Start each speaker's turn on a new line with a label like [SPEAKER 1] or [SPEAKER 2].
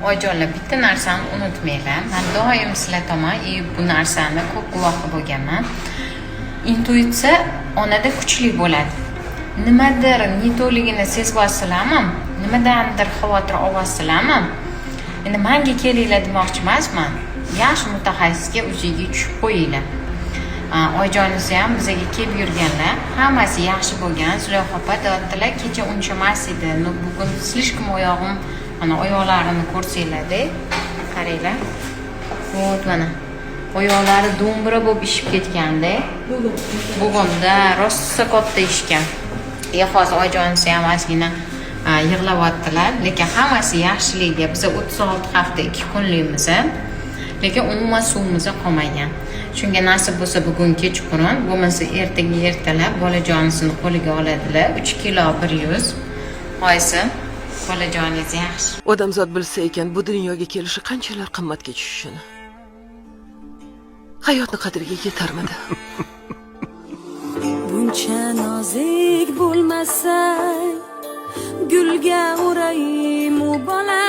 [SPEAKER 1] Oyijonlar, bitta narsani unutmanglar. Man doim sizlar tomon и bu narsani ko'p guvohi bo'lganman. Intuitsiya onada kuchli bo'ladi. Nimadir не то ligini sezyapsizlarmi, nimadandir xavotir olyapsizlarmi, endi manga kelinglar demoqchi emasman, yaxshi mutaxassisga УЗИ ga tushib qo'yinglar. Oyijonisi ham bizaga kelib yurganlar, hammasi yaxshi bo'lgan. Zulayho opa deyaptilar, kecha uncha emas edi, но bugun слишком oyog'im, mana oyoqlarini ko'rsanglarda, qaranglar, вот mana oyoqlari do'mbira bo'lib ishib ketganda.
[SPEAKER 2] Bugun.
[SPEAKER 1] Bugunda rosa katta ishgan. И hozir oyijonisi ham ozgina yig'layaptilar, lekin hammasi yaxshiligiga. Biza 36 hafta 2 kunlikmiz, lekin umuman suvimiz qolmagan. Shunga nasib bo'lsa, bugun kechqurun, bo'lmasa ertaga ertalab bolajonisini qo'liga oladilar. 3 kilo 100. Oyisi, bolajoningiz yaxshi.
[SPEAKER 2] Odamzod bilsa ekan bu dunyoga kelishi qanchalar qimmatga tushishini. Hayotni qadriga yetarmidi?
[SPEAKER 3] Buncha nozik bo'lmasang, gulga o'raymu bola.